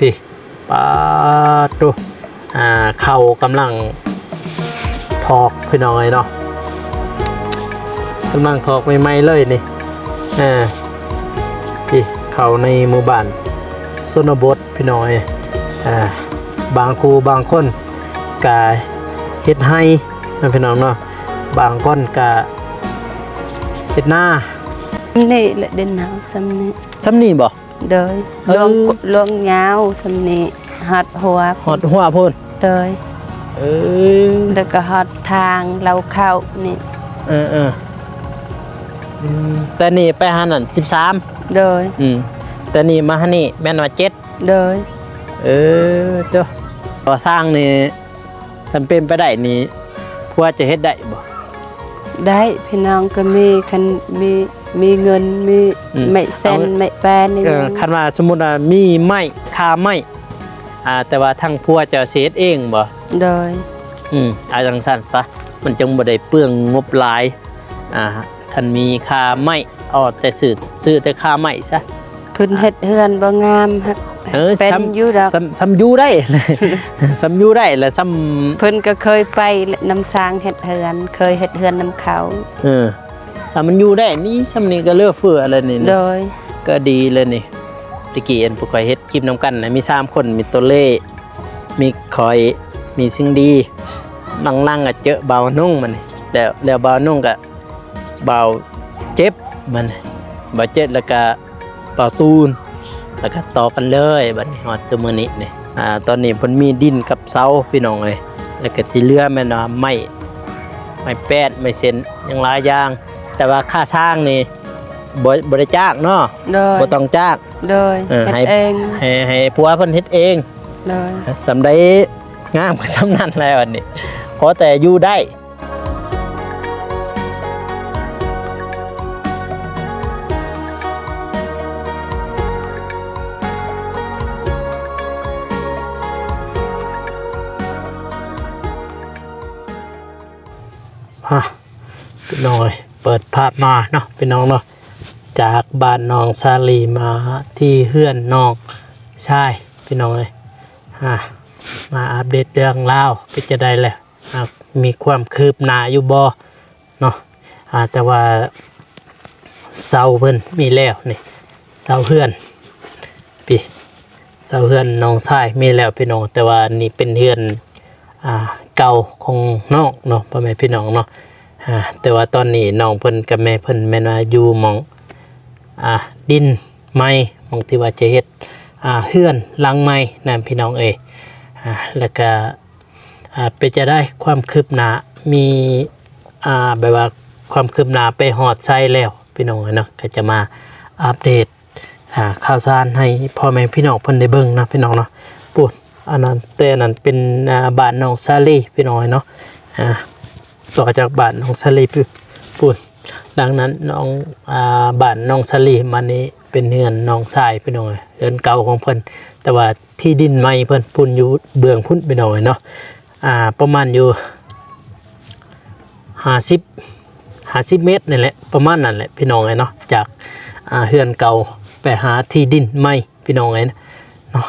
ພີ້ ປາດໂທ້ ອ່າ ເຂົ້າກຳລັງຖອກ ພີ່ນ້ອງເອີຍເນາະ ກຳລັງຖອກໃໝ່ໆເລີຍນີ້ ອ່າ ພີ້ ເຂົ້າໃນໝູ່ບ້ານຊົນນະບົດ ພີ່ນ້ອງເອີຍ ອ່າ ບາງຄູ່ບາງຄົນກະເຮັດໄຮ່ເນາະ ພີ່ນ້ອງເນາະ ບາງຄົນກະເຮັດນາ ນີ້ແຫຼະ ເດັ່ນເຮົາສ່ຳນີ້ ສ່ຳນີ້ບໍ່? ໂດຍ ເອີ ລວງ ລວງຍາວສ່ຳນີ້ ຮອດຫົວ ຮອດຫົວພຸ້ນ ໂດຍ ເອີ ແລ້ວກໍຮອດທາງເລົາເຂົ້ານີ້ ເອີໆ ອືມ ແຕ່ນີ້ໄປຫານັ້ນສິບສາມ ໂດຍ ອືມ ແຕ່ນີ້ມາຫານີ້ແມ່ນວ່າເຈັດ ໂດຍ ເອີ ໂທ້ ກໍ່ສ້າງນີ້ ຄັນເປັນໄປໄດ້ນີ້ ຜົວຈະເຮັດໄດ້ບໍ່? ໄດ້ ພີ່ນ້ອງກໍມີ ຄັນມີ ມີເງິນ ມີ ອືມ ໄມ້ແຊນ ເອົາ ໄມ້ແປນນີ້ ເອີ ຄັນວ່າສົມມຸດວ່າມີໄມ້ ຄ່າໄມ້ ອ່າ ແຕ່ວ່າທາງຜົວເຈົ້າຊິເຮັດເອງບໍ່? ໂດຍ ອືມ ເອົາຈັ່ງຊັ້ນຊະ ມັນຈຶ່ງບໍ່ໄດ້ເປືອງງົບຫຼາຍ ອ່າ ຄັນມີຄ່າໄມ້ ເອົາແຕ່ຊື້ ຊື້ແຕ່ຄ່າໄມ້ຊະ ເພິ່ນເຮັດເຮືອນບໍ່ງາມ ເອີ ເປັນຢູ່ດອກ ສ່ຳ ສ່ຳຢູ່ໄດ້ ສ່ຳຢູ່ໄດ້ແຫຼະ ສ່ຳ ເພິ່ນກໍເຄີຍໄປນຳຊ່າງເຮັດເຮືອນ ເຄີຍເຮັດເຮືອນນຳເຂົາ ເອີ ສ່ຳມັນຢູ່ໄດ້ນີ້ ສ່ຳນີ້ກໍເຫຼືອເຟືອແລ້ວນີ້ ໂດຍ ກໍດີແລ້ວນີ້ ແຕ່ກີ້ອັນພວກຂ້ອຍເຮັດຄລິບນຳກັນນະ ມີສາມຄົນ ມີໂຕເລ ມີຂ້ອຍ ມີສິງດີ ຫຼັງໆກໍເຈີບ່າວນຸ່ງມານີ້ ແລ້ວ ແລ້ວບ່າວນຸ່ງກໍ ບ່າວເຈັບ ມັນ ບ່າວເຈັບ ແລ້ວກະບ່າວຕູນ ແລ້ວກະຕໍ່ກັນເລີຍ ບັດນີ້ຮອດຊຸມື້ນີ້ນີ້ ອ່າ ຕອນນີ້ເພິ່ນມີດິນກັບເສົາ ພີ່ນ້ອງເອີຍ ແລ້ວກະທີ່ເຫຼືອແມ່ນວ່າໄມ້ ໄມ້ແປນ ໄມ້ເຊັນ ຍັງຫຼາຍຢ່າງ ແຕ່ວ່າຄ່າຊ່າງນີ້ບໍ່ ບໍ່ໄດ້ຈ້າງເນາະ ໂດຍ ບໍ່ຕ້ອງຈ້າງ ໂດຍ ເອີ ເຮັດ ໃຫ້ ເອງ ໃຫ້ ໃຫ້ຜົວເພິ່ນເຮັດເອງ ໂດຍ ສ່ຳໃດງາມກໍສ່ຳນັ້ນແຫຼະ ບັດນີ້ ພໍແຕ່ຢູ່ໄດ້. ຮະ ພີ່ນ້ອງເອີຍ ເປີດພາບມາເນາະ ພີ່ນ້ອງເນາະ ຈາກບ້ານນ້ອງສາລີມາທີ່ເຮືອນນ້ອງຊາຍ ພີ່ນ້ອງເອີຍ ຮະ ມາອັບເດດເລື່ອງລາວ ເປັນຈັ່ງໃດແລ້ວ? ອ່າ ມີຄວາມຄືບໜ້າຢູ່ບໍ່ເນາະ ອ່າ ແຕ່ວ່າເສົາເພິ່ນມີແລ້ວນີ້ ເສົາເຮືອນ ພີ້ ເສົາເຮືອນນ້ອງຊາຍມີແລ້ວ ພີ່ນ້ອງ ແຕ່ວ່ານີ້ເປັນເຮືອນ ອ່າ ເກົ່າຂອງນ້ອງເນາະ ພໍ່ແມ່ພີ່ນ້ອງເນາະ ອ່າ ແຕ່ວ່າຕອນນີ້ນ້ອງເພິ່ນກັບແມ່ເພິ່ນແມ່ນວ່າຢູ່ໝ່ອງ ອ່າ ດິນໃໝ່ ໝ່ອງທີ່ວ່າຈະເຮັດ ອ່າ ເຮືອນຫຼັງໃໝ່ນັ້ນ ພີ່ນ້ອງເອີຍ ອ່າ ແລ້ວກະ ອ່າ ເປັນຈັ່ງໃດຄວາມຄືບໜ້າ ມີ ອ່າ ແບບວ່າຄວາມຄືບໜ້າໄປຮອດໃສແລ້ວ ພີ່ນ້ອງເນາະ ກໍຈະມາອັບເດດ ອ່າ ຂ່າວສານໃຫ້ພໍ່ແມ່ພີ່ນ້ອງເພິ່ນໄດ້ເບິ່ງນະ ພີ່ນ້ອງເນາະ ປູ້ນ ອັນນັ້ນ ແຕ່ນັ້ນເປັນ ອ່າ ບ້ານນ້ອງສາລີ ພີ່ນ້ອງເນາະ ອ່າ ຕໍ່ຈາກບ້ານນ້ອງສາລີ ປູ້ນ ດັ່ງນັ້ນນ້ອງ ອ່າ ບ້ານນ້ອງສາລີມານີ້ເປັນເຮືອນນ້ອງຊາຍ ພີ່ນ້ອງເອີຍ ເຮືອນເກົ່າຂອງເພິ່ນ ແຕ່ວ່າທີ່ດິນໃໝ່ເພິ່ນພຸ້ນ ຢູ່ເບື້ອງພຸ້ນ ພີ່ນ້ອງເອີຍເນາະ ອ່າ ປະມານຢູ່ຫ້າສິບ ຫ້າສິບເມັດນີ້ແຫຼະ ປະມານນັ້ນແຫຼະ ພີ່ນ້ອງເອີຍເນາະ ຈາກ ອ່າ ເຮືອນເກົ່າໄປຫາທີ່ດິນໃໝ່ ພີ່ນ້ອງເອີຍເນາະ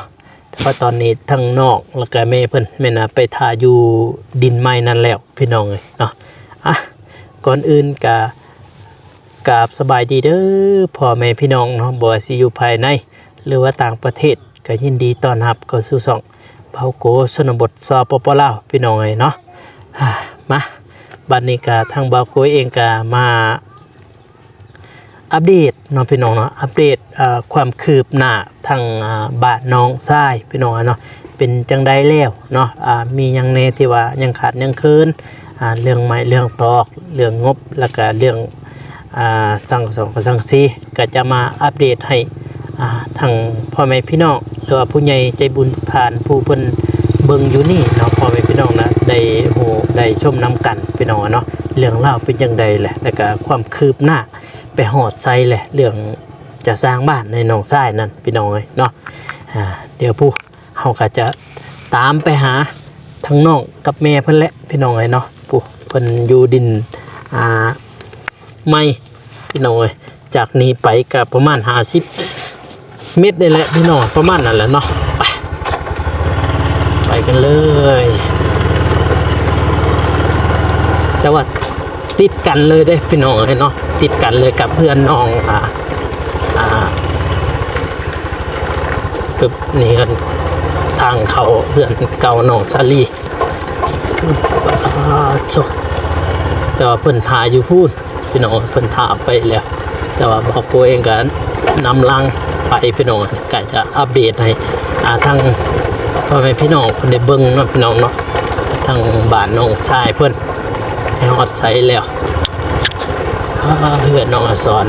ແຕ່ວ່າຕອນນີ້ທັງນ້ອງ ແລ້ວກະແມ່ເພິ່ນແມ່ນວ່າໄປຖ້າຢູ່ດິນໃໝ່ນັ້ນແລ້ວ ພີ່ນ້ອງເອີຍເນາະ ອ່ະ ກ່ອນອື່ນກະ ກາບສະບາຍດີເດີພໍ່ແມ່ພີ່ນ້ອງເນາະ ບໍ່ວ່າຊິຢູ່ພາຍໃນ ຫຼືວ່າຕ່າງປະເທດ ກໍຍິນດີຕ້ອນຮັບເຂົ້າສູ່ຊ່ອງບ່າວໂກຊົນນະບົດ ສປປ ລາວ ພີ່ນ້ອງເອີຍເນາະ ອ່າ ມາ ບັດນີ້ກະທາງບ່າວໂກເອງກະມາອັບເດດເນາະ ພີ່ນ້ອງເນາະ ອັບເດດ ອ່າ ຄວາມຄືບໜ້າທາງ ອ່າ ບ້ານນ້ອງຊາຍ ພີ່ນ້ອງເນາະ ເປັນຈັ່ງໃດແລ້ວເນາະ ອ່າ ມີຫຍັງແດ່ທີ່ວ່າຍັງຂາດຍັງເຂີນ ອ່າ ເລື່ອງໄມ້ເລື່ອງຕອກ ເລື່ອງງົບ ແລ້ວກະເລື່ອງ ອ່າ ສັງສອງກັບສັງສີ ກໍຈະມາອັບເດດໃຫ້ ອ່າ ທັງພໍ່ແມ່ພີ່ນ້ອງ ຫຼືວ່າຜູ້ໃຫຍ່ໃຈບຸນທຸກທ່ານ ຜູ້ເພິ່ນເບິ່ງຢູ່ນີ້ເນາະ ພໍ່ແມ່ພີ່ນ້ອງນະ ໄດ້ຮູ້ໄດ້ຊົມນຳກັນ ພີ່ນ້ອງເນາະ ເລື່ອງລາວເປັນຈັ່ງໃດແຫຼະ ແລ້ວກະຄວາມຄືບໜ້າໄປຮອດໃສແຫຼະ ເລື່ອງຈະສ້າງບ້ານໃຫ້ນ້ອງຊາຍນັ້ນ ພີ່ນ້ອງເອີຍເນາະ ອ່າ ດຽວຜູ້ ເຮົາກໍຈະຕາມໄປຫາທັງນ້ອງກັບແມ່ເພິ່ນແຫຼະ ພີ່ນ້ອງເອີຍເນາະ ຜູ້ເພິ່ນຢູ່ດິນ ອ່າ ໃໝ່ ພີ່ນ້ອງເອີຍ ຈາກນີ້ໄປກໍປະມານຫ້າສິບເມັດນີ້ແຫຼະ ພີ່ນ້ອງ ປະມານນັ້ນແຫຼະເນາະ ໄປ ກັນເລີຍ ແຕ່ວ່າຕິດກັນເລີຍເດ້ພີ່ນ້ອງເອີຍເນາະ ຕິດກັນເລີຍກັບເຮືອນນ້ອງ ອ່າ ອ່າ ປຶບ ນີ້ເຮືອນ ທາງເຂົ້າເຮືອນເກົ່ານ້ອງສາລີ ອ່າ ໂທ້ ແຕ່ວ່າເພິ່ນຖ້າຢູ່ພຸ້ນ ພີ່ນ້ອງ ເພິ່ນຖ້າໄປແລ້ວ ແຕ່ວ່າບ່າວໂກເອງກໍນຳຫຼັງໄປ ພີ່ນ້ອງ ກໍຈະອັບເດດໃຫ້ ອ່າ ທາງພໍ່ແມ່ພີ່ນ້ອງເພິ່ນໄດ້ເບິ່ງເນາະ ພີ່ນ້ອງເນາະ ທາງບ້ານນ້ອງຊາຍເພິ່ນ ໃຫ້ຮອດໃສແລ້ວ ອ່າ ເຮືອນນ້ອງອາສອນ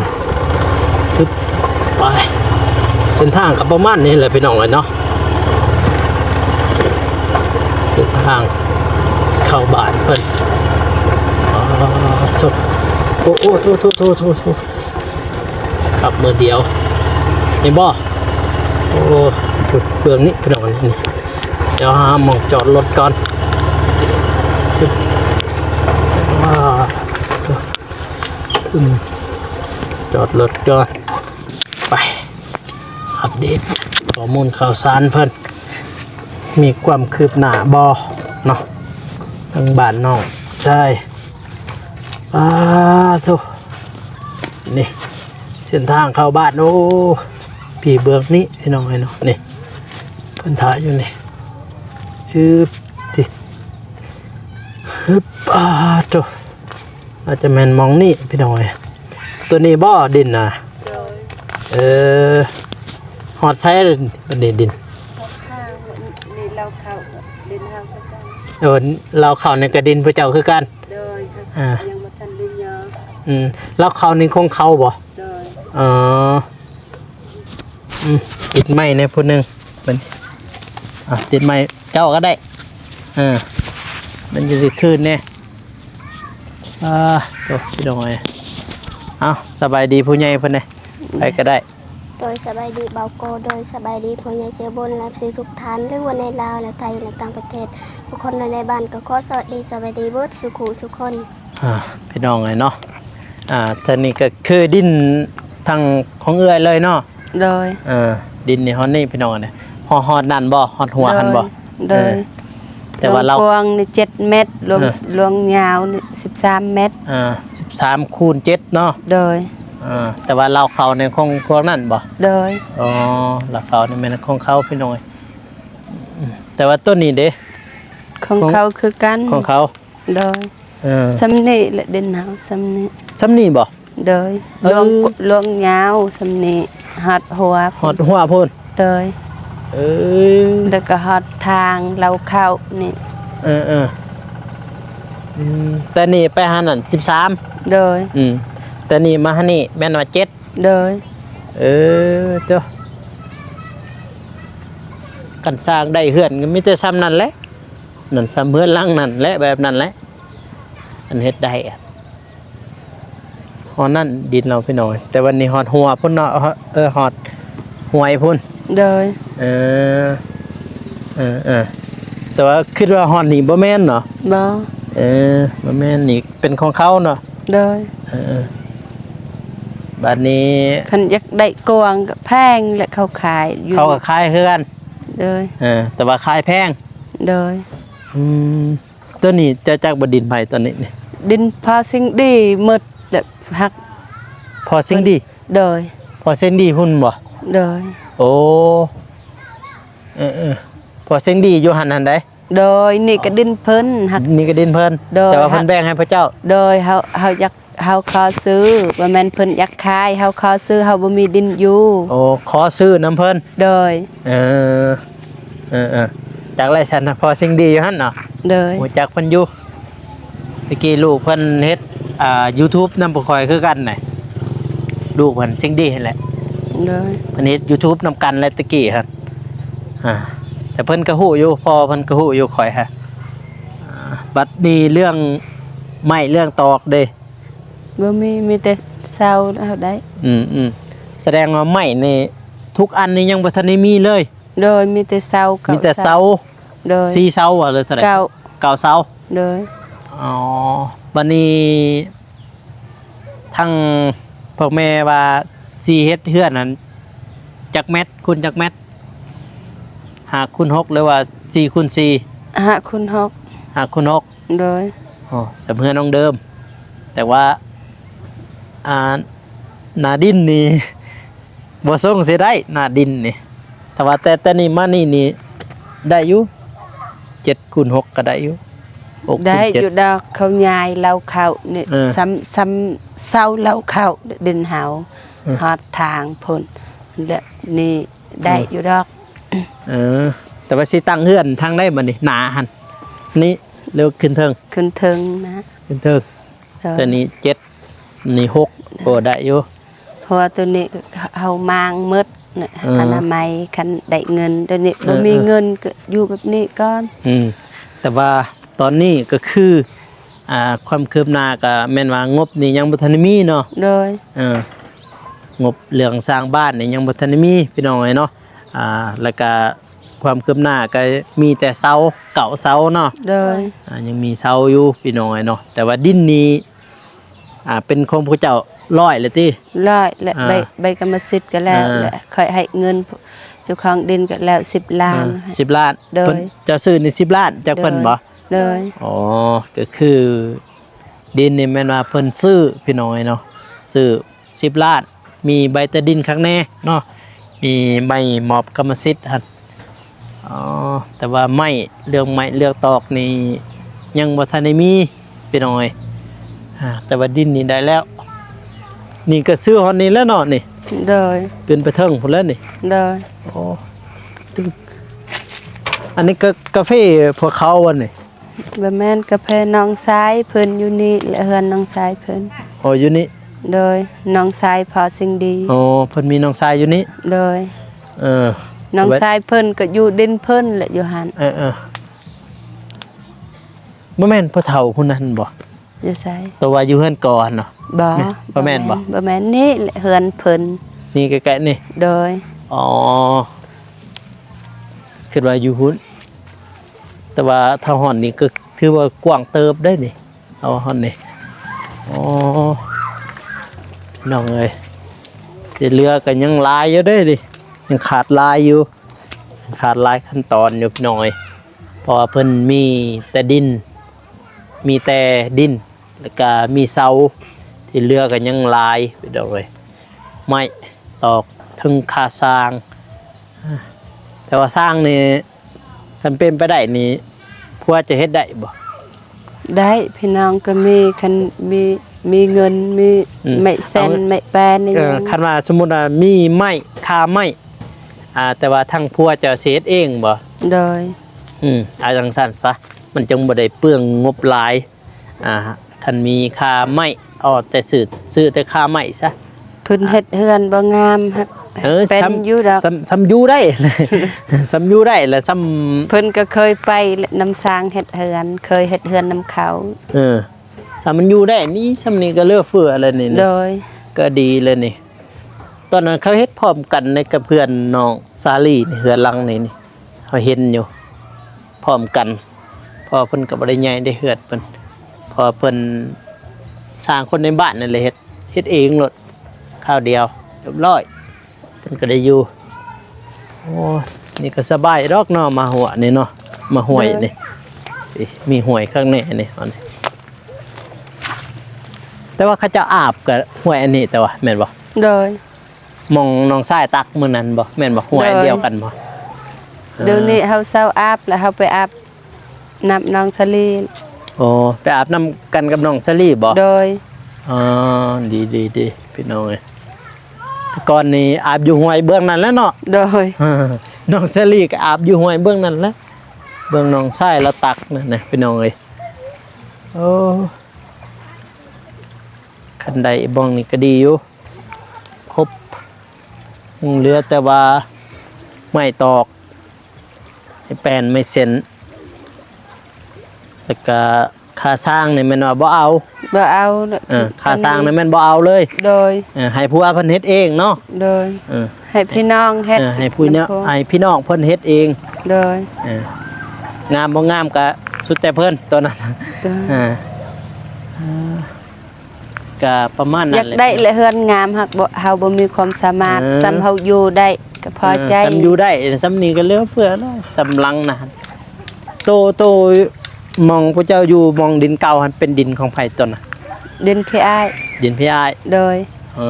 ປຶບ ໄປ ເສັ້ນທາງກໍປະມານນີ້ແຫຼະ ພີ່ນ້ອງເອີຍເນາະ ເສັ້ນທາງເຂົ້າບ້ານເພິ່ນ ອໍ ໂທ້ ໂອ້ ໂອ້ ໂທ້ ໂທ້ ໂທ້ ໂທ້ ຂັບມືດຽວ ເຫັນບໍ່? ໂອ້ ເບື້ອງນີ້ພີ່ນ້ອງ ນີ້ ດຽວຫາໝ່ອງຈອດລົດກ່ອນ ອາ ອືມ ຈອດລົດກ່ອນ ໄປ ອັບເດດຂໍ້ມູນຂ່າວສານເພິ່ນ ມີຄວາມຄືບໜ້າບໍ່ເນາະ ທາງບ້ານນ້ອງຊາຍ ປາໂທ້ ນີ້ ເສັ້ນທາງເຂົ້າບ້ານ ໂອ້ ພີ້ເບື້ອງນີ້ພີ່ນ້ອງເອີຍເນາະ ນີ້ ເພິ່ນຖ້າຢູ່ນີ້ ອຶບ ຕິ ຮຶບ ປາໂທ້ ອາດຈະແມ່ນໝ່ອງນີ້ພີ່ນ້ອງເອີຍ ຕົວນີ້ບໍ່ດິນນະ? ໂດຍ ເອີ ຮອດໃສບັດນີ້ດິນ? ຮອດຂ້າງ ນີ້ລາວເຂົ້າ ດິນເຮົາຄືກັນ ເອີ ລາວເຂົ້ານີ້ກໍດິນພວກເຈົ້າຄືກັນ? ໂດຍ ອ່າ ຍັງບໍ່ທັນໄດ້ຍໍ ອືມ ລາວເຂົ້ານີ້ຂອງເຂົາບໍ່? ໂດຍ ເອີ ອືມ ຕິດໄມ້ແດ່ຜູ້ໜຶ່ງ ບັດນີ້ ອ່າ ຕິດໄມ້ເຈົ້າກໍໄດ້ ເອີ ມັນຈະຄືນແດ່ ອ່າ ໂອ້ ພີ່ນ້ອງເອີຍ ເອົ້າ ສະບາຍດີຜູ້ໃຫຍ່ເພິ່ນແດ່ ໃຜກໍໄດ້ ໂດຍ ສະບາຍດີບ່າວໂກ ໂດຍ ສະບາຍດີຜູ້ໃຫຍ່ໃຈບຸນ ແລະ ເອັຟຊີ ທຸກທ່ານ ຫຼືວ່າໃນລາວ ແລະ ໄທ ແລະ ຕ່າງປະເທດ ທຸກຄົນໃນບ້ານ ກໍຂໍສະຫວັດດີສະບາຍດີເບິດສູ່ຄູ່ສູ່ຄົນ ອ່າ ພີ່ນ້ອງເອີຍເນາະ ອ່າ ທາງນີ້ກໍຄືດິນທາງຂອງເອື້ອຍເລີຍເນາະ? ໂດຍ ເອີ ດິນນີ້ຮອດນີ້ພີ່ນ້ອງເອີຍ ຮອດ ຮອດນັ້ນບໍ່? ຮອດຫົວຫັ້ນບໍ່? ໂດຍ ເອີ ແຕ່ວ່າລາວ ລວງກວ້າງນີ້ເຈັດແມັດ ລວງ ເອີ ລວງຍາວນີ້ສິບສາມແມັດ ອ່າ ສິບສາມຄູນເຈັດເນາະ? ໂດຍ ເອີ ແຕ່ວ່າລາວເຂົ້າໃນຂອງພວກນັ້ນບໍ່? ໂດຍ ອໍ ລາວເຂົ້ານີ້ແມ່ນຂອງເຂົາພີ່ນ້ອງເອີຍ ແຕ່ວ່າຕົວນີ້ເດ? ຂອງ ຂອງເຂົາຄືກັນ ຂອງເຂົາ ໂດຍ ເອີ ສ່ຳນີ້ແຫຼະ ດິນເຮົາສ່ຳນີ້ ສ່ຳນີ້ບໍ່? ໂດຍ ເອີ ລວງ ລວງຍາວສ່ຳນີ້ ຮອດຫົວ ຮອດຫົວພຸ້ນ ໂດຍ ເອີ ແລ້ວກໍຮອດທາງລາວເຂົ້ານີ້ ເອີໆ ອືມ ແຕ່ນີ້ໄປຫານັ້ນສິບສາມ ໂດຍ ອືມ ແຕ່ນີ້ມາຫານີ້ແມ່ນວ່າເຈັດ ໂດຍ ເອີ ໂທ້ ຄັນສ້າງໄດ້ເຮືອນກໍມີແຕ່ສ່ຳນັ້ນແຫຼະ ນັ້ນສ່ຳເຮືອນຫຼັງນັ້ນແຫຼະ ແບບນັ້ນແຫຼະ ອັນເຮັດໄດ້ ຮອດນັ້ນດິນລາວພີ່ນ້ອງ ແຕ່ວ່ານີ້ຮອດຫົວພຸ້ນເນາະ ເອີ ຮອດຫ້ວຍພຸ້ນ ໂດຍ ເອີ ເອີໆ ແຕ່ວ່າຄິດວ່າຮອດນີ້ບໍ່ແມ່ນເນາະ? ບໍ່ ເອີ ບໍ່ແມ່ນ ນີ້ເປັນຂອງເຂົາເນາະ? ໂດຍ ເອີ ບາດນີ້ ຄັນຢາກໄດ້ກວ້າງກໍແພງ ແລະ ເຂົາຂາຍຢູ່ ເຂົາກໍຂາຍຄືກັນ ໂດຍ ເອີ ແຕ່ວ່າຂາຍແພງ ໂດຍ ອືມ ຕົວນີ້ເຈົ້າຈັກບໍ່ ດິນໃຜຕົວນີ້ນີ້? ດິນພໍ່ເສັງດີໝົດແຫຼະ ຮັກ ພໍ່ເສັງດີ? ໂດຍ ພໍ່ເສັງດີພຸ້ນບໍ່? ໂດຍ ໂອ້ ເອີໆ ພໍ່ເສັງດີຢູ່ຫັ້ນຫັ້ນໃດ? ໂດຍ ນີ້ກໍດິນເພິ່ນ ຮັກ ນີ້ກໍດິນເພິ່ນ ໂດຍ ແຕ່ວ່າເພິ່ນແບ່ງໃຫ້ພວກເຈົ້າ? ໂດຍ ເຮົາ ເຮົາຢາກ ເຮົາຂໍຊື້ ບໍ່ແມ່ນເພິ່ນຢາກຂາຍ ເຮົາຂໍຊື້ ເຮົາບໍ່ມີດິນຢູ່ ໂອ້ ຂໍຊື້ນຳເພິ່ນ ໂດຍ ເອີ ເອີໆ ຈັກແລ້ວຊັ້ນນະ ພໍ່ເສັງດີຢູ່ຫັ້ນເນາະ? ໂດຍ ຮູ້ຈັກເພິ່ນຢູ່ ແຕ່ກີ້ລູກເພິ່ນເຮັດ ອ່າ ຢູທູບນຳພວກຂ້ອຍຄືກັນນະ ລູກເພິ່ນເສັງດີຫັ້ນແຫຼະ ໂດຍ ເພິ່ນເຮັດຢູທູບນຳກັນແຫຼະແຕ່ກີ້ຫັ້ນ ອ່າ ແຕ່ເພິ່ນກໍຮູ້ຢູ່ ພໍ່ເພິ່ນກໍຮູ້ຢູ່ຂ້ອຍຫັ້ນ ອ່າ ບັດນີ້ເລື່ອງໄມ້ເລື່ອງຕອກເດ້? ບໍ່ມີ ມີແຕ່ເຊົາເຮົາໄດ້ ອືມໆ ສະແດງວ່າໄມ້ນີ້ທຸກອັນນີ້ຍັງບໍ່ທັນໄດ້ມີເລີຍ? ໂດຍ ມີແຕ່ເຊົາ ມີແຕ່ເຊົາ ໂດຍ ສີ່ເຊົາບໍ່ ຫຼືເທົ່າໃດ? ເກົ້າ ເກົ້າເຊົາ ໂດຍ ອໍ ບັດນີ້ທາງພວກແມ່ວ່າຊິເຮັດເຮືອນນັ້ນຈັກແມັດ ຄູນຈັກແມັດ? ຫ້າຄູນຫົກ ຫຼືວ່າສີ່ຄູນສີ່? ຫ້າຄູນຫົກ. ຫ້າຄູນຫົກ. ໂດຍ. ອໍ ສ່ຳເຮືອນນ້ອງເດີມ ແຕ່ວ່າ ອ່າ ໜ້າດິນນີ້ ບໍ່ສົ່ງຊິໄດ້ ໜ້າດິນນີ້ ແຕ່ວ່າແຕ່ ແຕ່ນີ້ມານີ້ນີ້ໄດ້ຢູ່ ເຈັດຄູນຫົກກໍໄດ້ຢູ່ ຫົກ ໄດ້ ເຈັດ ຢູ່ດອກ ເຂົາຍ້າຍເລົາເຂົ້ານີ້ ເອີ ສ່ຳ ສ່ຳເສົາເລົາເຂົ້າດິນເຮົາ ເອີ ຮອດທາງພຸ້ນ ແລະນີ້ໄດ້ ເອີ ຢູ່ດອກ. ເອີ ແຕ່ວ່າຊິຕັ້ງເຮືອນທາງໃດບັດນີ້ ໜ້າຫັ້ນ ນີ້ ຫຼືຂຶ້ນເທິງ? ຂຶ້ນເທິງນະ ຂຶ້ນເທິງ. ໂດຍ. ແຕ່ນີ້ເຈັດ ນີ້ຫົກ ໂອ້ ໄດ້ຢູ່ ເພາະວ່າໂຕນີ້ເຮົາມ້າງໝົດນະ ເອີ ອະນາໄມ ຄັນໄດ້ເງິນ ໂຕນີ້ ເອີ ບໍ່ມີ ເອີ ເງິນກໍຢູ່ແບບນີ້ກ່ອນ. ອືມ ແຕ່ວ່າຕອນນີ້ກໍຄື ອ່າ ຄວາມຄືບໜ້າກໍແມ່ນວ່າງົບນີ້ຍັງບໍ່ທັນໄດ້ມີເນາະ? ໂດຍ. ເອີ ງົບເລື່ອງສ້າງບ້ານນີ້ຍັງບໍ່ທັນໄດ້ມີ ພີ່ນ້ອງເອີຍເນາະ. ອ່າ ແລ້ວກໍ ຄວາມຄືບໜ້າກໍມີແຕ່ເສົາ ເກົ້າເສົາເນາະ? ໂດຍ. ອ່າ ຍັງມີເສົາຢູ່ພີ່ນ້ອງເອີຍເນາະ ແຕ່ວ່າດິນນີ້ ອ່າ ເປັນຂອງພວກເຈົ້າຮ້ອຍແລ້ວຕິ? ຮ້ອຍແລ້ວ ອ່າ ໃບ ໃບກຳມະສິດກໍແລ້ວ ອ່າ ແລ້ວຂ້ອຍໃຫ້ເງິນເຈົ້າຂອງດິນກໍແລ້ວ ສິບລ້ານ. ອ່າ ສິບລ້ານ. ໂດຍ. ເພິ່ນ ເຈົ້າຊື້ນີ້ສິບລ້ານຈາກເພິ່ນບໍ? ໂດຍ. ອໍ ກໍຄືດິນນີ້ແມ່ນວ່າເພິ່ນຊື້ ພີ່ນ້ອງເອີຍເນາະ ຊື້ ສິບລ້ານ ມີໃບຕາດິນຄັກແນ່ເນາະ ມີໃບມອບກຳມະສິດຫັ້ນ. ອໍ ແຕ່ວ່າໄມ້ ເລື່ອງໄມ້ເລື່ອງຕອກນີ້ຍັງບໍ່ທັນໄດ້ມີ ພີ່ນ້ອງເອີຍ. ອ່າ ແຕ່ວ່າດິນນີ້ໄດ້ແລ້ວ ນີ້ກໍຊື້ຮອດນີ້ແລ້ວເນາະນີ້? ໂດຍ. ຂຶ້ນໄປເທິງພຸ້ນແລ້ວນີ້? ໂດຍ. ໂອ້ ຕຶກ ອັນນີ້ກໍກາເຟພວກເຂົາບໍ່ນີ້? ບໍ່ແມ່ນ ກາເຟນ້ອງຊາຍເພິ່ນຢູ່ນີ້ ແລະເຮືອນນ້ອງຊາຍເພິ່ນ. ອໍ ຢູ່ນີ້? ໂດຍ. ນ້ອງຊາຍພໍ່ສິງດີ. ອໍ ເພິ່ນມີນ້ອງຊາຍຢູ່ນີ້? ໂດຍ. ເອີ ນ້ອງຊາຍເພິ່ນກໍຢູ່ດິນເພິ່ນແຫຼະ ຢູ່ຫັ້ນ. ເອີໆ ບໍ່ແມ່ນພໍ່ເຖົ້າຜູ້ນັ້ນບໍ່? ຢູ່ໃສ? ແຕ່ວ່າຢູ່ເຮືອນກໍຫັ້ນເນາະ? ບໍ່ ບໍ່ແມ່ນບໍ່? ບໍ່ແມ່ນ ນີ້ແຫຼະເຮືອນເພິ່ນ. ນີ້ໃກ້ໆນີ້? ໂດຍ. ອໍ ຄິດວ່າຢູ່ພຸ້ນ ແຕ່ວ່າຖ້າຮອດນີ້ກໍຖືວ່າກວ້າງເຕີບເດ້ນີ້ ເອົາຮອດນີ້. ອໍ ພີ່ນ້ອງເອີຍ ທີ່ເຫຼືອກໍຍັງຫຼາຍຢູ່ເດ້ນີ້ ຍັງຂາດຫຼາຍຢູ່ ຍັງຂາດຫຼາຍຂັ້ນຕອນຢູ່ ພີ່ນ້ອງເອີຍ ເພາະວ່າເພິ່ນມີແຕ່ດິນ ມີແຕ່ດິນ ແລ້ວກະມີເສົາ ທີ່ເຫຼືອກໍຍັງຫຼາຍ ພີ່ນ້ອງເອີຍ ໄມ້ຕອກ ເຖິງຄາສ້າງ. ແຕ່ວ່າສ້າງນີ້ ຄັນເປັນໄປໄດ້ນີ້ ຜົວຈະເຮັດໄດ້ບໍ່? ໄດ້ ພີ່ນ້ອງກໍມີ ຄັນມີ ມີເງິນ ມີ ອືມ ໄມ້ແຊນ ເອົາ ໄມ້ແປນ ເອີ ຫຍັງ ຄັນວ່າສົມມຸດວ່າມີໄມ້ ຄາໄມ້ ອ່າ ແຕ່ວ່າທາງຜົວເຈົ້າຊິເຮັດເອງບໍ່? ໂດຍ. ອືມ ເອົາຈັ່ງຊັ້ນຊະ ມັນຈຶ່ງບໍ່ໄດ້ເປືອງງົບຫຼາຍ. ອ່າ ຄັນມີຄາໄມ້ ເອົາແຕ່ຊື້ ຊື້ແຕ່ຄາໄມ້ຊະ ເພິ່ນເຮັດເຮືອນບໍ່ງາມ ເອີ ເປັນຢູ່ດອກ ສ່ຳ ສ່ຳຢູ່ໄດ້ ສ່ຳຢູ່ໄດ້ລະ ສ່ຳ ເພິ່ນກໍເຄີຍໄປນຳຊ່າງເຮັດເຮືອນ ເຄີຍເຮັດເຮືອນນຳເຂົາ. ເອີ ສ່ຳມັນຢູ່ໄດ້ນີ້ ສ່ຳນີ້ກໍເຫຼືອເຟືອແລ້ວນີ້. ໂດຍ. ກໍດີແລ້ວນີ້ ຕອນນັ້ນເຂົາເຮັດພ້ອມກັນໃນກັບເພື່ອນນ້ອງສາລີນີ້ ເຮືອນຫຼັງນີ້ ເຮົາເຫັນຢູ່ ພ້ອມກັນ ເພາະວ່າເພິ່ນກໍບໍ່ໄດ້ໃຫຍ່ເດ້ເຮືອນເພິ່ນ ເພາະວ່າເພິ່ນສ້າງຄົນໃນບ້ານນັ້ນແຫຼະເຮັດ ເຮັດເອງໂລດ ຄາວດຽວຮຽບຮ້ອຍ ເພິ່ນກໍໄດ້ຢູ່. ໂອ້ ນີ້ກໍສະບາຍດອກເນາະ ມາຫົວນີ້ເນາະ ມາຫ້ວຍນີ້ ໂດຍ ນີ້ ມີຫ້ວຍຂ້າງໃນນີ້ ແຕ່ວ່າເຂົາເຈົ້າອາບກໍຫ້ວຍອັນນີ້ ແຕ່ວ່າແມ່ນບໍ່? ໂດຍ. ໝ່ອງນ້ອງຊາຍຕັກມື້ນັ້ນບໍ່ ແມ່ນບໍ່? ຫ້ວຍ ໂດຍ ດຽວກັນບໍ່? ດຽວນີ້ເຮົາເຊົາອາບ ແລ້ວເຮົາໄປອາບນ້ຳນ້ອງສາລີ. ໂອ້ ໄປອາບນ້ຳກັນກັບນ້ອງສາລີບໍ່? ໂດຍ. ອໍ ດີໆໆ ພີ່ນ້ອງເອີຍ ແຕ່ກ່ອນນີ້ອາບຢູ່ຫ້ວຍເບື້ອງນັ້ນແຫຼະເນາະ. ໂດຍ. ນ້ອງສາລີກໍອາບຢູ່ຫ້ວຍເບື້ອງນັ້ນແຫຼະ ເບື້ອງນ້ອງຊາຍລາວຕັກນັ້ນນະ ພີ່ນ້ອງເອີຍ. ໂອ້ ຄັນໄດ້ບ່ອນນີ້ກໍດີຢູ່ ຄົບ ຍັງເຫຼືອແຕ່ວ່າໄມ້ຕອກ ໄມ້ແປ້ນ ໄມ້ເສັ້ນ ແລ້ວກະຄາສ້າງນີ້ແມ່ນວ່າບໍ່ເອົາ. ບໍ່ເອົາ. ເອີ ຄາສ້າງນີ້ແມ່ນບໍ່ເອົາເລີຍ. ໂດຍ. ເອີ ໃຫ້ຜົວເພິ່ນເຮັດເອງເນາະ. ໂດຍ. ເອີ ໃຫ້ພີ່ນ້ອງເຮັດ. ເອີ ໃຫ້ຜູ້ເນາະ ໃຫ້ພີ່ນ້ອງເພິ່ນເຮັດເອງ. ໂດຍ. ເອີ ງາມບໍ່ງາມກະສຸດແຕ່ເພິ່ນຕອນນັ້ນ. ໂດຍ. ເອີ ກະປະມານນັ້ນແຫຼະ ຢາກໄດ້ແຫຼະເຮືອນງາມ ຫາກບໍ່ ເຮົາບໍ່ມີຄວາມສາມາດ. ເອີ ສ່ຳເຮົາຢູ່ໄດ້ ກ ພໍໃຈ ເອີ ສ່ຳຢູ່ໄດ້ ສ່ຳນີ້ກໍເຫຼືອເຟືອແລ້ວ ສ່ຳຫຼັງນະ. ໂຕ ໂຕ ໝ່ອງພວກເຈົ້າຢູ່ ໝ່ອງດິນເກົ່າຫັ້ນ ເປັນດິນຂອງໃຜຕົນນະ? ດິນພີ່ອ້າຍ ດິນພີ່ອ້າຍ. ໂດຍ. ເອີ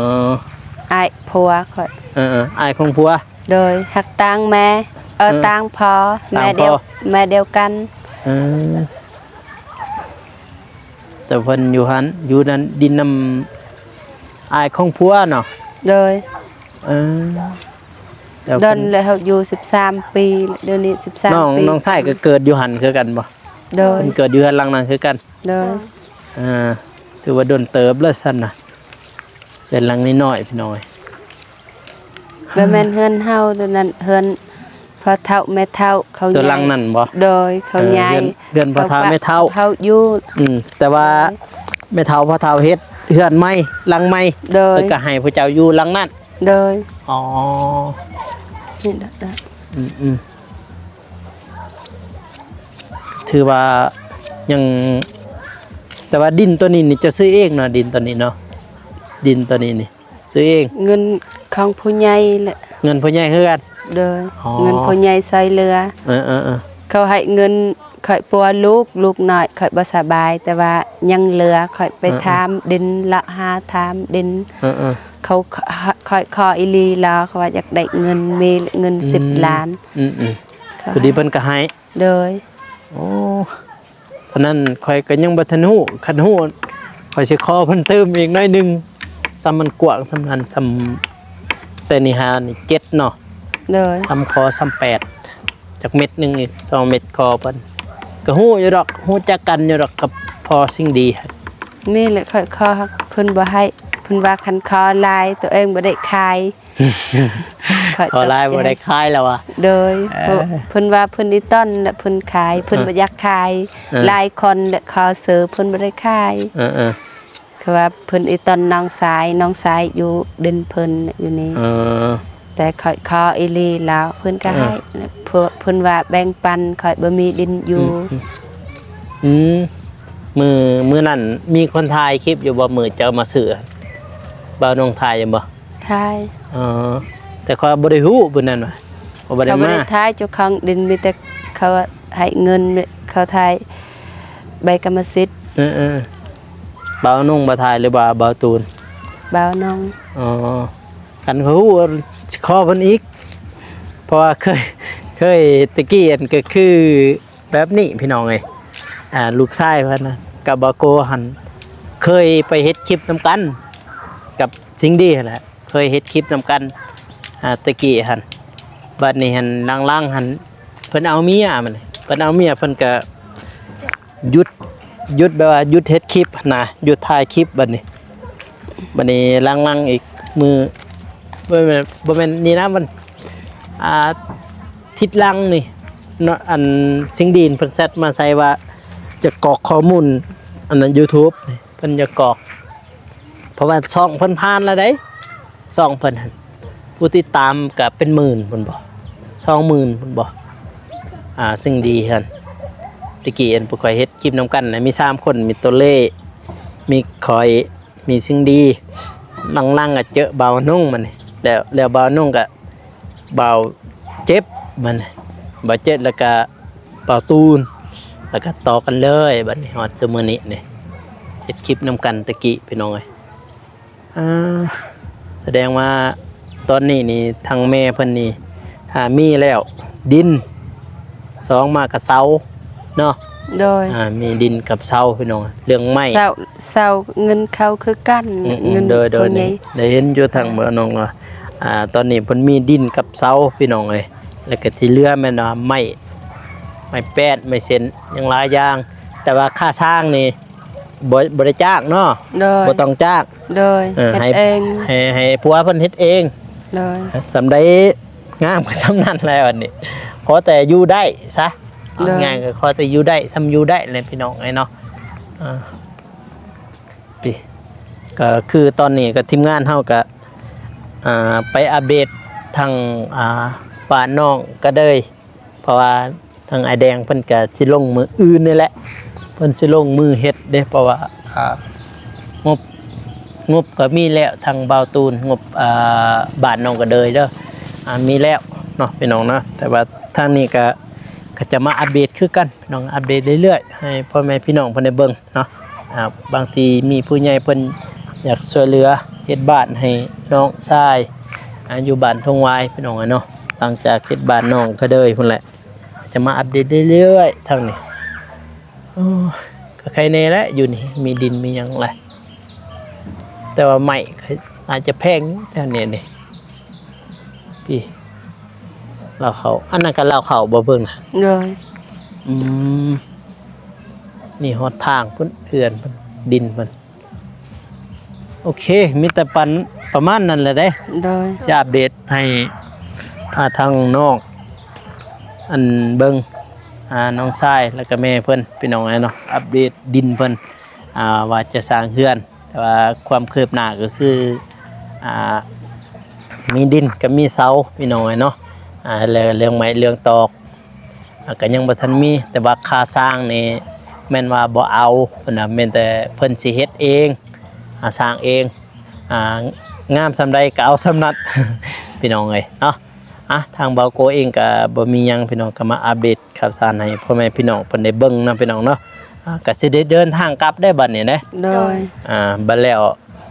ອ້າຍຜົວຂ້ອຍ. ເອີໆ ອ້າຍຂອງຜົວ. ໂດຍ. ຮັກຕ່າງແມ່ ເອີ ເອີ ຕ່າງພໍ່ ຕ່າງພໍ່ ແມ່ດຽວ ແມ່ດຽວກັນ. ເອີ ແຕ່ເພິ່ນຢູ່ຫັ້ນ ຢູ່ນັ້ນ ດິນນຳອ້າຍຂອງຜົວເນາະ. ໂດຍ. ເອີ ແຕ່ເພິ່ນ ດົນແລ້ວ ເຮົາຢູ່ສິບສາມປີ ດຽວນີ້ສິບສາມ ນ້ອງ ປີ ນ້ອງຊາຍກໍເກີດຢູ່ຫັ້ນຄືກັນບໍ່? ໂດຍ. ເພິ່ນເກີດຢູ່ເຮືອນຫຼັງນັ້ນຄືກັນ. ໂດຍ. ເອີ ຖືວ່າດົນເຕີບແລ້ວຊັ້ນນະ ເຮືອນຫຼັງນ້ອຍໆ ພີ່ນ້ອງເອີຍ. ບໍ່ແມ່ນເຮືອນເຮົາ ຕົວນັ້ນເຮືອນພໍ່ເຖົ້າແມ່ເຖົ້າເຂົາ ຕົວຫຼັງນັ້ນບໍ່? ໂດຍ. ເຂົາຍ້າຍ ເອີ ເຮືອນ ເຮືອນພໍ່ເຖົ້າແມ່ເຖົ້າ ເຂົາຢູ່. ອືມ ແຕ່ວ່າ ໂດຍ ແມ່ເຖົ້າພໍ່ເຖົ້າເຮັດເຮືອນໃໝ່ ຫຼັງໃໝ່. ໂດຍ. ເພິ່ນກໍໃຫ້ພວກເຈົ້າຢູ່ຫຼັງນັ້ນ. ໂດຍ. ອໍ ນີ້ແຫຼະ. ອືມໆ ຖືວ່າຍັງ ແຕ່ວ່າດິນຕົວນີ້ນີ້ເຈົ້າຊື້ເອງເນາະ ດິນຕົວນີ້ເນາະ ດິນຕົວນີ້ນີ້ຊື້ເອງ ເງິນຂອງຜູ້ໃຫຍ່ແຫຼະ. ເງິນຜູ້ໃຫຍ່ຄືກັນ? ໂດຍ. ອໍ ເງິນຜູ້ໃຫຍ່ຊ່ອຍເຫຼືອ. ເອີໆໆ ເຂົາໃຫ້ເງິນຂ້ອຍປົວລູກ ລູກນ້ອຍຂ້ອຍບໍ່ສະບາຍ ແຕ່ວ່າຍັງເຫຼືອ ຂ້ອຍໄປ ເອີໆ ຖາມດິນ ເລາະຫາຖາມດິນ. ເອີໆ ເຂົາ ຂ້ອຍຂໍອີ່ຫຼີລາວ ເຂົາວ່າຢາກໄດ້ເງິນ ມີເງິນ ອືມ ສິບລ້ານ. ອືມໆ ພໍດີເພິ່ນກໍໃຫ້. ໂດຍ. ໂອ້ ຕອນນັ້ນຂ້ອຍກໍຍັງບໍ່ທັນຮູ້ ຄັນຮູ້ຂ້ອຍຊິຂໍເພິ່ນຕື່ມອີກໜ້ອຍໜຶ່ງ ສ່ຳມັນກວ້າງສ່ຳນັ້ນ ສ່ຳແຕ່ນີ້ຫານີ້ເຈັດເນາະ. ໂດຍ. ສ່ຳຂໍສ່ຳແປດ ຈັກເມັດໜຶ່ງອີກ ສອງເມັດຂໍເພິ່ນ ກໍຮູ້ຢູ່ດອກ ຮູ້ຈັກກັນຢູ່ດອກກັບພໍ່ສິ່ງດີ. ນີ້ແຫຼະ ຂ້ອຍຂໍ ເພິ່ນບໍ່ໃຫ້ ເພິ່ນວ່າຄັນຂໍຫຼາຍຕົວເອງບໍ່ໄດ້ຂາຍ. ຂໍຫຼາຍບໍ່ໄດ້ຂາຍແລ້ວວ່າ. ໂດຍ. ເອີ ເພິ່ນວ່າເພິ່ນອີ່ຕົນແຫຼະເພິ່ນຂາຍ ເພິ່ນ ເອີ ບໍ່ຢາກຂາຍ. ເອີ ຫຼາຍຄົນແຫຼະຂໍຊື້ ເພິ່ນບໍ່ໄດ້ຂາຍ. ເອີໆ ຄືວ່າເພິ່ນອີ່ຕົນນ້ອງຊາຍ ນ້ອງຊາຍຢູ່ດິນເພິ່ນຢູ່ນີ້. ເອີ ແຕ່ຂ້ອຍຂໍອີ່ຫຼີລາວ ເພິ່ນກໍ ເອີ ໃຫ້ ເພິ່ນວ່າແບ່ງປັນ ຂ້ອຍບໍ່ມີດິນຢູ່. ອືມ ອືມ ມື້ ມື້ນັ້ນມີຄົນຖ່າຍຄລິບຢູ່ບໍ່ ມື້ເຈົ້າມາຊື້ ບ່າວນົງຖ່າຍຢູ່ບໍ່? ຖ່າຍ. ອໍ ແຕ່ຂ້ອຍບໍ່ໄດ້ຮູ້ຜູ້ນັ້ນວ່າ ຂ້ອຍບໍ່ໄດ້ມາ ເຂົາບໍ່ໄດ້ຖ່າຍເຈົ້າຂອງດິນ ມີແຕ່ເຂົາໃຫ້ເງິນ ເຂົາຖ່າຍໃບກຳມະສິດ. ເອີໆ ບ່າວນົງມາຖ່າຍ ຫຼືວ່າບ່າວຕູນ? ບ່າວນົງ. ອໍ ຄັນຮູ້ຊິຂໍເພິ່ນອີກ ເພາະວ່າເຄີຍ ເຄີຍແຕ່ກີ້ ອັນ ກໍຄື ແບບນີ້ພີ່ນ້ອງເອີຍ ອ່າ ລູກຊາຍເພິ່ນນະ ກັບບ່າວໂກຫັ້ນ ເຄີຍໄປເຮັດຄລິບນຳກັນກັບສິ່ງດີຫັ້ນແຫຼະ ເຄີຍເຮັດຄລິບນຳກັນ ອ່າ ແຕ່ກີ້ຫັ້ນ. ບັດນີ້ຫັ້ນ ຫຼັງໆ ຫັ້ນ ເພິ່ນເອົາເມຍ ບັດນີ້ເພິ່ນເອົາເມຍ ເພິ່ນກະຢຸດ ຢຸດແບບວ່າຢຸດເຮັດຄລິບຫັ້ນນະ ຢຸດຖ່າຍຄລິບ. ບັດນີ້ ບັດນີ້ຫຼັງໆ ອີກມື້ ບໍ່ແມ່ນ ບໍ່ແມ່ນນີ້ນະ ມັນ ອ່າ ທິດຫຼັງນີ້ເນາະ ອັນ ສິ່ງດີເພິ່ນແຊັດມາໃສ່ວ່າ ຈະກອກຂໍ້ມູນ ອັນນັ້ນ YouTube ນີ້ ເພິ່ນຈະກອກ ເພາະວ່າຊ່ອງເພິ່ນຜ່ານແລ້ວເດ້ ຊ່ອງເພິ່ນຫັ້ນ ຜູ້ຕິດຕາມກໍເປັນໝື່ນພຸ້ນບໍ ສອງໝື່ນພຸ້ນບໍ ອ່າ ສິ່ງດີຫັ້ນ. ແຕ່ກີ້ອັນພວກຂ້ອຍເຮັດຄລິບນຳກັນນະ ມີສາມຄົນ ມີໂຕເລ່ ມີຂ້ອຍ ມີສິ່ງດີ ຫຼັງໆ ກໍເຈີບ່າວນົງ ບັດນີ້ ແລ້ວ ແລ້ວບ່າວນົງກໍບ່າວເຈັບ ບັດນີ້ ບ່າວເຈັບ ແລ້ວກໍບ່າວຕູນ ແລ້ວກໍຕໍ່ກັນເລີຍ. ບັດນີ້ຮອດຊຸມື້ນີ້ນີ້ ເຮັດຄລິບນຳກັນແຕ່ກີ້ ພີ່ນ້ອງເອີຍ. ອ່າ ສະແດງວ່າຕອນນີ້ນີ້ ທາງແມ່ເພິ່ນນີ້ ອ່າ ມີແລ້ວດິນ ສອງມາກໍເສົາເນາະ. ໂດຍ. ອ່າ ມີດິນກັບເສົາ ພີ່ນ້ອງ ເລື່ອງໄມ້ ເສົາ ເສົາເງິນເຂົ້າຄືກັນ. ອືມໆ ເງິນ ໂດຍໆ ໂດຍ ໄດ້ເຫັນຢູ່ທາງ ອ່າ ບ່າວນົງວ່າ ອ່າ ຕອນນີ້ເພິ່ນມີດິນກັບເສົາ ພີ່ນ້ອງເອີຍ ແລ້ວກໍທີ່ເຫຼືອແມ່ນວ່າໄມ້ ໄມ້ແປ້ນ ໄມ້ເສັ້ນ ຫຍັງຫຼາຍຢ່າງ ແຕ່ວ່າຄ່າຊ່າງນີ້ ບໍ່ ບໍ່ໄດ້ຈ້າງເນາະ. ໂດຍ. ບໍ່ຕ້ອງຈ້າງ. ໂດຍ. ເອີ ເຮັດ ໃຫ້ ເອງ ໃຫ້ ໃຫ້ຜົວເພິ່ນເຮັດເອງ. ໂດຍ. ສ່ຳໃດງາມກໍສ່ຳນັ້ນແຫຼະ ບັດນີ້ ຂໍແຕ່ຢູ່ໄດ້ຊະ. ໂດຍ. ເອົາງ່າຍກໍຂໍແຕ່ຢູ່ໄດ້ ສ່ຳຢູ່ໄດ້ແຫຼະ ພີ່ນ້ອງເອີຍເນາະ. ອ່າ ຕິ ກໍຄືຕອນນີ້ກໍທີມງານເຮົາກໍ ອ່າ ໄປອັບເດດທາງ ອ່າ ບ້ານນ້ອງກະເດີຍ ເພາະວ່າທາງອ້າຍແດງເພິ່ນກະຊິລົງມື້ອື່ນນີ້ແຫຼະ ເພິ່ນຊິລົງມື້ເຮັດເດ້ ເພາະວ່າ ອ່າ ງົບ ງົບກໍມີແລ້ວ ທາງບ່າວຕູນ ງົບ ອ່າ ບ້ານໜອງກະເດີຍເດີ ເພິ່ນ ອ່າ ມີແລ້ວເນາະພີ່ນ້ອງເນາະ ແຕ່ວ່າທາງນີ້ກະ ກະຈະມາອັບເດດຄືກັນພີ່ນ້ອງ ອັບເດດເລື້ອຍໆ ໃຫ້ພໍ່ແມ່ພີ່ນ້ອງເພິ່ນໄດ້ເບິ່ງເນາະ. ອ່າ ບາງທີມີຜູ້ໃຫຍ່ເພິ່ນຢາກຊ່ວຍເຫຼືອເຮັດບ້ານໃຫ້ນ້ອງຊາຍ ອ່າ ຢູ່ບ້ານທົ່ງວາຍພີ່ນ້ອງເອີຍເນາະ. ຫຼັງຈາກເຮັດບ້ານນ້ອງກະເດີຍພຸ້ນແຫຼະ ຈະມາອັບເດດເລື້ອຍໆ ທາງນີ້. ໂອ້ ກະໄຄແນ່ແຫຼະ ຢູ່ນີ້ມີດິນມີຫຍັງແຫຼະ ແຕ່ວ່າໄມ້ອາດຈະແພງຢູ່ແຖວນີ້ນີ້ ພີ້ ລາວເຂົ້າ ອັນນັ້ນກະລາວເຂົ້າບໍ່ເບິ່ງນະ? ໂດຍ ອືມ ນີ້ຮອດທາງພຸ້ນ ເຮືອນພຸ້ນ ດິນພຸ້ນ. ໂອເຄ ມີແຕ່ປານ ປະມານນັ້ນແຫຼະເດ້. ໂດຍ ຈະອັບເດດໃຫ້ ອ່າ ທາງນ້ອງ ອັນ ເບິ່ງ ອ່າ ນ້ອງຊາຍ ແລ້ວກະແມ່ເພິ່ນພີ່ນ້ອງເອີຍເນາະ ອັບເດດດິນເພິ່ນ ອ່າ ວ່າຈະສ້າງເຮືອນ ແຕ່ວ່າຄວາມຄືບໜ້າກະຄື ອ່າ ມີດິນກະມີເສົາພີ່ນ້ອງເອີຍເນາະ. ອ່າ ແລ້ວເລື່ອງໄມ້ເລື່ອງຕອກ ອ່າ ກະຍັງບໍ່ທັນມີ ແຕ່ວ່າຄ່າສ້າງນີ້ແມ່ນວ່າບໍ່ເອົາ ເພິ່ນວ່າແມ່ນແຕ່ເພິ່ນຊິເຮັດເອງ ອ່າ ສ້າງເອງ ອ່າ ງາມສ່ຳໃດກະເອົາສ່ຳນັ້ນ ພີ່ນ້ອງເອີຍເນາະ. ອ່ະ ທາງບ່າວໂກເອງກະບໍ່ມີຫຍັງພີ່ນ້ອງ ກະມາອັບເດດຂ່າວສານໃຫ້ພໍ່ແມ່ພີ່ນ້ອງເພິ່ນໄດ້ເບິ່ງນຳພີ່ນ້ອງເນາະ. ອ່າ ກະຊິໄດ້ເດີນທາງກັບໄດ້ບັດນີ້ເດ້. ໂດຍ ອ່າ ບັດແລ້ວ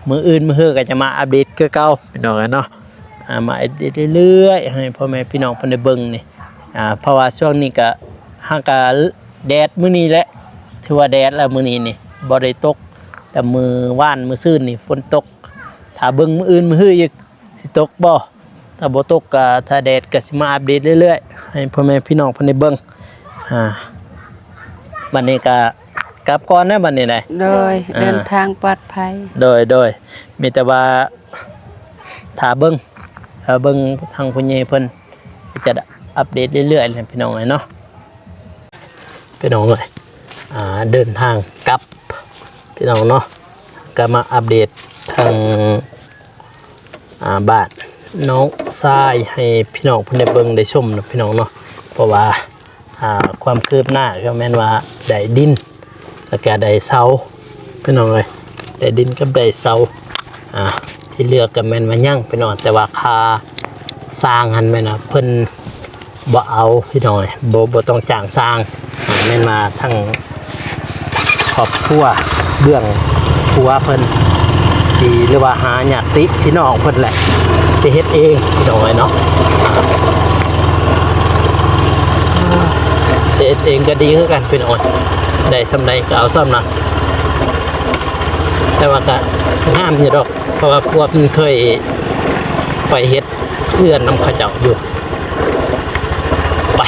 ມື້ອື່ນມື້ຮືກະຈະມາອັບເດດຄືເກົ່າພີ່ນ້ອງເອີຍເນາະ. ອ່າ ມາອັບເດດເລື້ອຍໆ ໃຫ້ພໍ່ແມ່ພີ່ນ້ອງເພິ່ນໄດ້ເບິ່ງນີ້ ອ່າ ເພາະວ່າຊ່ວງນີ້ກະ ຫາກະແດດມື້ນີ້ແຫຼະ ຖືວ່າແດດແລ້ວມື້ນີ້ນີ້ ບໍ່ໄດ້ຕົກ ແຕ່ມື້ວານມື້ຊືນນີ້ຝົນຕົກ. ຖ້າເບິ່ງມື້ອື່ນມື້ຮືອີກ ຊິຕົກບໍ່ ຖ້າບໍ່ຕົກກະ ຖ້າແດດກະຊິມາອັບເດດເລື້ອຍໆ ໃຫ້ພໍ່ແມ່ພີ່ນ້ອງເພິ່ນໄດ້ເບິ່ງ. ອ່າ ບັດນີ້ກະກັບກ່ອນເດີບັດນີ້ໄດ໋. ໂດຍ ອ່າ ເດີນທາງປອດໄພ. ໂດຍ ໂດຍ ມີແຕ່ວ່າຖ້າເບິ່ງ ຖ້າເບິ່ງທາງຜູ້ໃຫຍ່ເພິ່ນ ຈະອັບເດດເລື້ອຍໆແຫຼະພີ່ນ້ອງເອີຍເນາະ. ພີ່ນ້ອງເອີຍ ອ່າ ເດີນທາງກັບພີ່ນ້ອງເນາະ ກະມາອັບເດດທາງ ອ່າ ບ້ານນ້ອງຊາຍໃຫ້ພີ່ນ້ອງເພິ່ນໄດ້ເບິ່ງໄດ້ຊົມເນາະພີ່ນ້ອງເນາະ. ເພາະວ່າ ອ່າ ຄວາມຄືບໜ້າກະແມ່ນວ່າໄດ້ດິນ ແລ້ວກະໄດ້ເສົາພີ່ນ້ອງເອີຍ ໄດ້ດິນກັບໄດ້ເສົາ. ອ່າ ທີ່ເຫຼືອກະແມ່ນວ່າຍັງພີ່ນ້ອງ ແຕ່ວ່າຄ່າສ້າງຫັ້ນແມ່ນວ່າເພິ່ນບໍ່ເອົາພີ່ນ້ອງເອີຍ ບໍ່ ບໍ່ຕ້ອງຈ້າງຊ່າງ. ອ່າ ແມ່ນວ່າທັງຄອບຄົວເບື້ອງຜົວເພິ່ນ ທີ່ ຫຼືວ່າຫາຍາດຕິພີ່ນ້ອງເພິ່ນແຫຼະ ຊິເຮັດເອງພີ່ນ້ອງເອີຍເນາະ. ຊິເຮັດເອງກະດີຄືກັນພີ່ນ້ອງເອີຍ ໄດ້ສ່ຳໃດກະເອົາສ່ຳນັ້ນ. ແຕ່ວ່າກະງາມຢູ່ດອກ ເພາະວ່າພວກມັນເຄີຍໄປເຮັດເຮືອນນຳເຂົາເຈົ້າຢູ່. ໄປ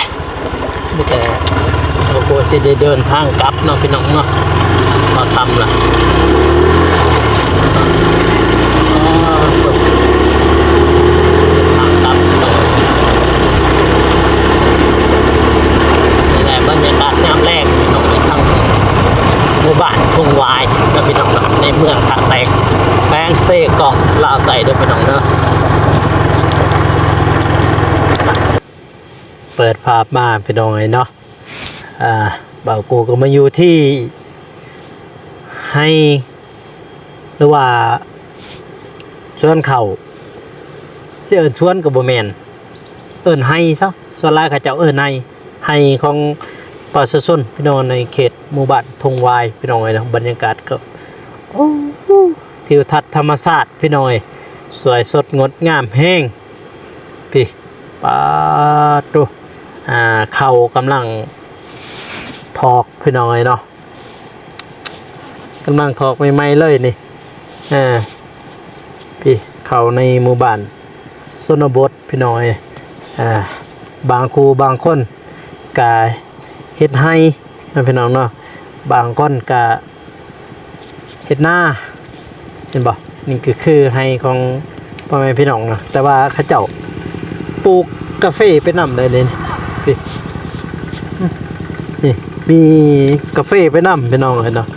ມີແຕ່ເຮົາກະຊິໄດ້ເດີນທາງກັບເນາະພີ່ນ້ອງເນາະ ພໍຄ່ຳລະ. ທາງກັບພີ່ນ້ອງ ນີ້ແຫຼະບັນຍາກາດຍາມແລງພີ່ນ້ອງ ທາງໝູ່ບ້ານທົ່ງວາຍເນາະພີ່ນ້ອງເນາະ ໃນເມືອງທ່າແຕງ ແຂວງເຊກອງ ລາວໃຕ້ເດີພີ່ນ້ອງເດີ. ເປີດພາບມາພີ່ນ້ອງເອີຍເນາະ ອ່າ ບ່າວໂກກະມາຢູ່ທີ່ໄຮ່ ຫຼືວ່າສວນເຂົ້າ ຊິເອີ້ນສວນກະບໍ່ແມ່ນ ເອີ້ນໄຮ່ຊະ ສ່ວນຫຼາຍເຂົາເຈົ້າເອີ້ນໄຮ່ ໄຮ່ຂອງປະຊາຊົນພີ່ນ້ອງ ໃນເຂດໝູ່ບ້ານທົ່ງວາຍພີ່ນ້ອງເອີຍເນາະ. ບັນຍາກາດກະ ໂອ້ ທິວທັດທຳມະຊາດພີ່ນ້ອງເອີຍ ສວຍສົດງົດງາມແຮງ. ພີ້ ປາດໂທ້ ອ່າ ເຂົ້າກຳລັງຖອກພີ່ນ້ອງເອີຍເນາະ ກຳລັງຖອກໃໝ່ໆເລີຍນີ້. ອ່າ ພີ້ ເຂົ້າໃນໝູ່ບ້ານຊົນນະບົດພີ່ນ້ອງເອີຍ. ອ່າ ບາງຄູ່ບາງຄົນກະເຮັດໄຮ່ເນາະພີ່ນ້ອງເນາະ ບາງຄົນກະ ເຮັດນາ ເຫັນບໍ່? ນີ້ກະຄືໄຮ່ຂອງພໍ່ແມ່ພີ່ນ້ອງເນາະ ແຕ່ວ່າເຂົາເຈົ້າປູກກາເຟໄປນຳໄດ໋ນີ້. ນີ້ ນີ້ ມີກາເຟໄປນຳພີ່ນ້ອງເອີຍເນາະ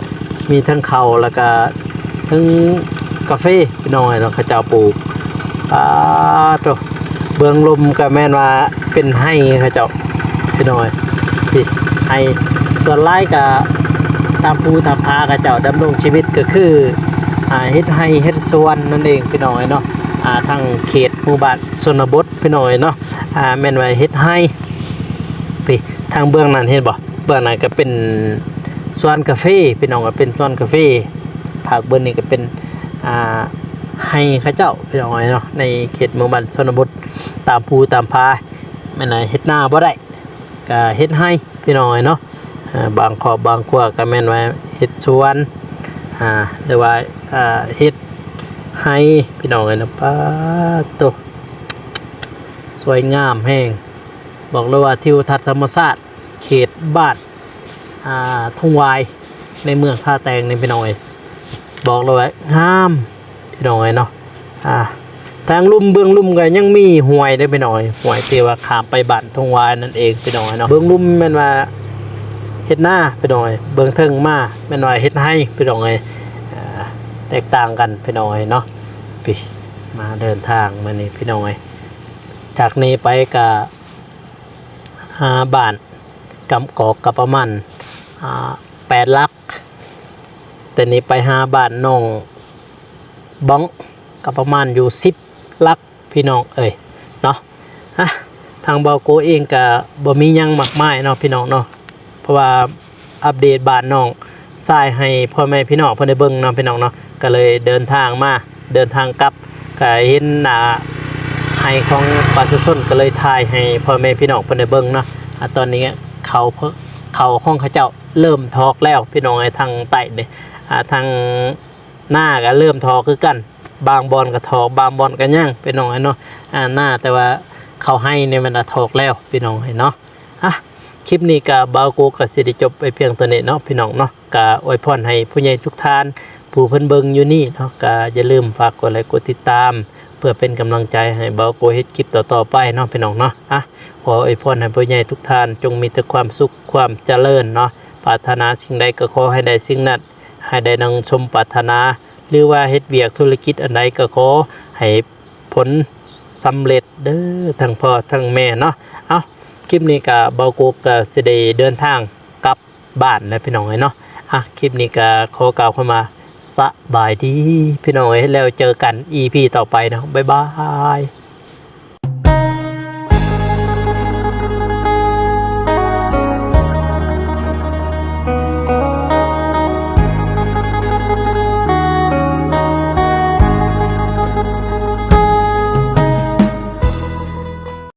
ມີທັງເຂົ້າ ແລ້ວກະທັງກາເຟພີ່ນ້ອງເອີຍເນາະ ເຂົາເຈົ້າປູກ. ປາດໂທ້ ເບື້ອງລຸ່ມກະແມ່ນວ່າເປັນໄຮ່ເຂົາເຈົ້າພີ່ນ້ອງເອີຍ ພີ້ ໄຮ່. ສ່ວນຫຼາຍກະຕາມພູຕາມຜາເຂົາເຈົ້າດຳລົງຊີວິດກະຄື ອ່າ ເຮັດໄຮ່ເຮັດສວນນັ້ນເອງພີ່ນ້ອງເອີຍເນາະ. ອ່າ ທາງເຂດ ໝູ່ບ້ານຊົນນະບົດພີ່ນ້ອງເອີຍເນາະ ອ່າ ແມ່ນວ່າເຮັດໄຮ່ ພີ້ ທາງເບື້ອງນັ້ນເຫັນບໍ່? ເບື້ອງນັ້ນກໍເປັນສວນກາເຟພີ່ນ້ອງ ກໍເປັນສວນກາເຟ ພາກເບື້ອງນີ້ກໍເປັນ ອ່າ ໄຮ່ເຂົາເຈົ້າພີ່ນ້ອງເອີຍເນາະ ໃນເຂດໝູ່ບ້ານຊົນນະບົດ ຕາມພູຕາມຜາ ແມ່ນວ່າເຮັດນາບໍ່ໄດ້ ກໍເຮັດໄຮ່ພີ່ນ້ອງເອີຍເນາະ ເອີ ບາງຄອບບາງຄົວກໍແມ່ນວ່າເຮັດສວນ ອ່າ ຫຼືວ່າ ອ່າ ເຮັດໄຮ່ພີ່ນ້ອງເອີຍເນາະ ປາດໂຕ ສວຍງາມແຮງ ບອກເລີຍວ່າທິວທັດທຳມະຊາດເຂດບ້ານ ອ່າ ທົ່ງຫວາຍ ໃນເມືອງທ່າແຕງນີ້ພີ່ນ້ອງເອີຍ ບອກເລີຍວ່າງາມພີ່ນ້ອງເອີຍເນາະ ອ່າ ທາງລຸ່ມ ເບື້ອງລຸ່ມກໍຍັງມີຫ້ວຍເດ້ພີ່ນ້ອງເອີຍ ຫ້ວຍທີ່ວ່າຂ້າມໄປບ້ານທົ່ງຫວາຍນັ້ນເອງພີ່ນ້ອງເອີຍເນາະ ເບື້ອງລຸ່ມແມ່ນວ່າເຮັດນາພີ່ນ້ອງເອີຍ ເບື້ອງເທິງມາແມ່ນວ່າເຮັດໄຮ່ພີ່ນ້ອງເອີຍ ອ່າ ແຕກຕ່າງກັນພີ່ນ້ອງເອີຍເນາະ ປີ ມາເດີນທາງມື້ນີ້ພີ່ນ້ອງເອີຍ ຈາກນີ້ໄປກໍຫາບ້ານກຳກອກກໍປະມານ ອ່າ ແປດຫຼັກ ແຕ່ນີ້ໄປຫາບ້ານໜອງບ້ອງກໍປະມານຢູ່ສິບຫຼັກພີ່ນ້ອງເອີຍເນາະ ອ່ະ ທາງບ່າວໂກເອງກໍບໍ່ມີຫຍັງມາກມາຍເນາະພີ່ນ້ອງເນາະ ເພາະວ່າອັບເດດບ້ານນ້ອງຊາຍໃຫ້ພໍ່ແມ່ພີ່ນ້ອງເພິ່ນໄດ້ເບິ່ງເນາະພີ່ນ້ອງເນາະ ກໍເລີຍເດີນທາງມາ ເດີນທາງກັບ ກໍເຫັນ ອ່າ ໄຮ່ຂອງປະຊາຊົນ ກໍເລີຍຖ່າຍໃຫ້ພໍ່ແມ່ພີ່ນ້ອງເພິ່ນໄດ້ເບິ່ງເນາະ ອ່າ ຕອນນີ້ເຂົ້າ ເຂົ້າຂອງເຂົາເຈົ້າເລີ່ມຖອກແລ້ວພີ່ນ້ອງເອີຍ ທາງໃຕ້ນີ້ ອ່າ ທາງນາກໍເລີ່ມຖອກຄືກັນ ບາງບ່ອນກໍຖອກ ບາງບ່ອນກໍຍັງພີ່ນ້ອງເອີຍເນາະ ອ່າ ນາ ແຕ່ວ່າເຂົ້າໄຮ່ນີ້ມັນຖອກແລ້ວພີ່ນ້ອງເອີຍເນາະ ອ່ະ ຄລິບນີ້ກໍບ່າວໂກກໍຊິໄດ້ຈົບໄວ້ພຽງເທົ່ານີ້ເນາະພີ່ນ້ອງເນາະ ກໍອວຍພອນໃຫ້ຜູ້ໃຫຍ່ທຸກທ່ານ ຜູ້ເພິ່ນເບິ່ງຢູ່ນີ້ເນາະ ກໍຢ່າລືມຝາກກົດໄລກົດຕິດຕາມ ເພື່ອເປັນກຳລັງໃຈໃຫ້ບ່າວໂກເຮັດຄລິບຕໍ່ໆໄປເນາະພີ່ນ້ອງເນາະ ອ່ະ ຂໍອວຍພອນໃຫ້ຜູ້ໃຫຍ່ທຸກທ່ານ ຈົ່ງມີແຕ່ຄວາມສຸກຄວາມຈະເລີນເນາະ ປາດຖະໜາສິ່ງໃດກໍຂໍໃຫ້ໄດ້ສິ່ງນັ້ນ ໃຫ້ໄດ້ດັ່ງສົມປາດຖະໜາ ຫຼືວ່າເຮັດວຽກທຸລະກິດອັນໃດກໍຂໍໃຫ້ຜົນສຳເລັດເດີ ທັງພໍ່ທັງແມ່ເນາະ ເອົ້າ ຄລິບນີ້ກໍບ່າວໂກກໍຊິໄດ້ເດີນທາງກັບ ບ້ານແລ້ວພີ່ນ້ອງເອີຍເນາະ ອ່ະ ຄລິບນີ້ກໍຂໍກ່າວຄຳວ່າສະບາຍດີພີ່ນ້ອງເອີຍ ແລ້ວເຈີກັນອີພີຕໍ່ໄປເນາະ ບາຍບາຍ.